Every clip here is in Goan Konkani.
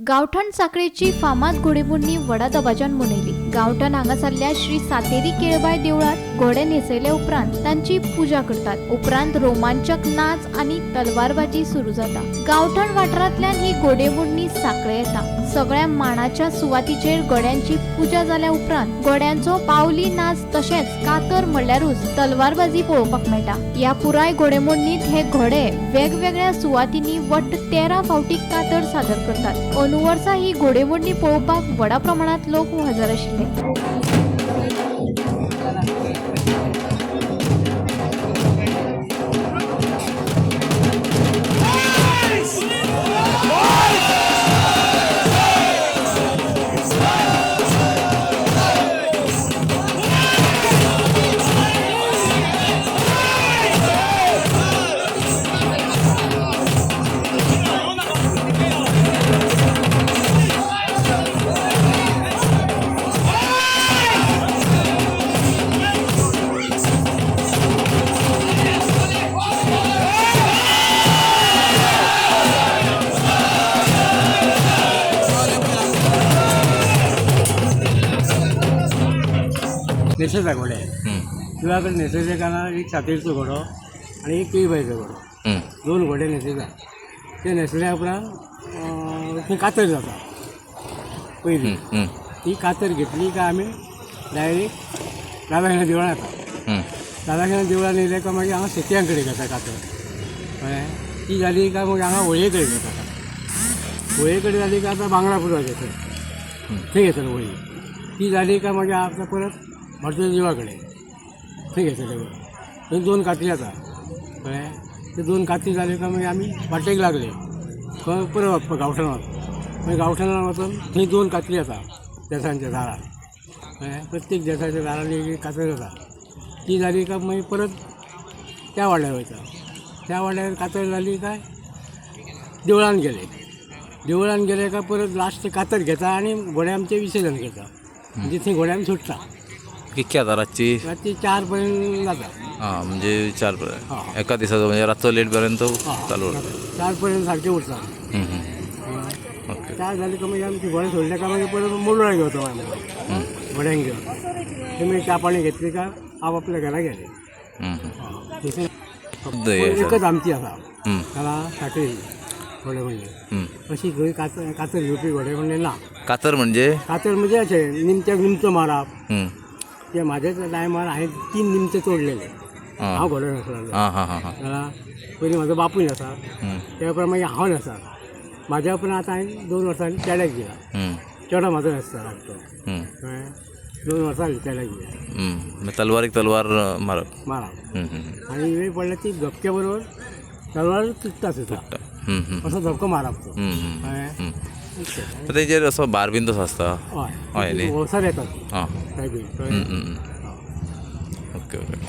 गांवठण साखळेची फामाद घोडेमोडणी व्हडा दबाज्यान मनयली. गांवठण हांगासरल्या श्री सातेरी केळबाय देवळांत घोडे न्हेसयले उपरांत तांची पुजा करतात. उपरांत रोमांचक नाच आनी तलवारबाजी सुरू जाता. गांवठण वाठारांतल्यान ही घोडेमोडणी साखळे येता. सगळ्या माणाच्या सुवातीचेर घोड्यांची पुजा जाल्या उपरांत घोड्यांचो पावली नाच तशेंच कातर म्हणल्यारूच तलवारबाजी पळोवपाक मेळटा. ह्या पुराय घोडेमोडणीत हे घोडे वेगवेगळ्या सुवातींनी वट्ट 13 फावटी कातर सादर करतात. अंदू वर्सा ही घोडेमोडणी पळोवपाक व्हडा प्रमाणांत लोक हजर आशिल्ले. न्हेसयता घोडे तुज्या कडेन न्हेसयता कारणान एक सातेरीचो घोडो आनी एक केळबायचो घोडो, दोन घोडे न्हेसयता. ते न्हेसल्या उपरांत थंय कातर जाता पयली. ती कातर घेतली काय आमी डायरेक्ट राधाकृष्ण देवळां येता. राधाकृष्ण देवळान येयले काय मागीर हांगा शेतयां कडेन घेता कातर. कळ्ळें? ती जाली काय मागीर हांगा होळये कडेन घेता कातर. होळये कडेन जाली काय आतां बांगडा पुरवा घेता, थंय घेतले होळी. ती जाली काय मागीर आतां परत भरतो देवा कडेन थंय घेतले थंय दोन काती जाता. कळ्ळें? ते दोन काती जाल्यो काय मागीर आमी वाटेक लागले खंय परत वचपाक गांवठणाक. मागीर गांवठणाक वचून थंय दोन काती जाता देसांच्या दारार. कळ्ळें? प्रत्येक देसाच्या दारान एक एक कातर जाता. ती जाली काय मागीर परत त्या वाड्यार वयता. त्या वाड्यार कातर जाली काय देवळान गेले. देवळान गेले काय परत लास्ट कातर घेता आनी घोडे आमचें विसर्जन करता. म्हणजे थंय घोडे आमी सोडटा. कितकी जाता रातची? रातची 4 पर्यंत जाता. हां, म्हणजे 4 पर्यंत एका दिसाचो, म्हणजे रातचो लेट पर्यंत चालू उरता. 4 पर्यंत सारकें उरता. ओके. 4 जाले काय मागीर आमची घोडे सोडले काय मागीर परत मोडोळा घेवता आमी घोड्यांक घेवन. ते मागीर च्या पाणी घेतली काय आपआपल्या घरा गेले. एकच आमची आसा त्याला साखळी घोडे म्हणजे अशी खंय कातर कातर घेवपी घोडे म्हणजे ना. कातर म्हणजे? कातर म्हणजे अशें निमत्याक निमतो मारप. ते म्हाज्याच टायमार हांवें 3 निमते तोडलेले. हांव घोडो न्हेसलो जाल्यार पयलीं म्हाजो बापूय न्हेसा, त्या उपरांत मागीर हांव न्हेसा. म्हाज्या उपरांत आतां हांवें 2 वर्सांनी चेड्याक दिला. चेडो म्हाजो न्हेसता लागतो. कळ्ळें? 2 वर्सां जालीं चेड्याक दिला. तलवारीक तलवार मारप. मारप आनी वेळ पडल्यार ती धपक्या बरोबर तलवार तुट्टा सुद्दां. असो धपको मारप तो. कळ्ळें? तेजेर असो भार बीन तसो आसता. हय, वळसर येतात. Okay okay.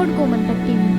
Report Gomantak TV.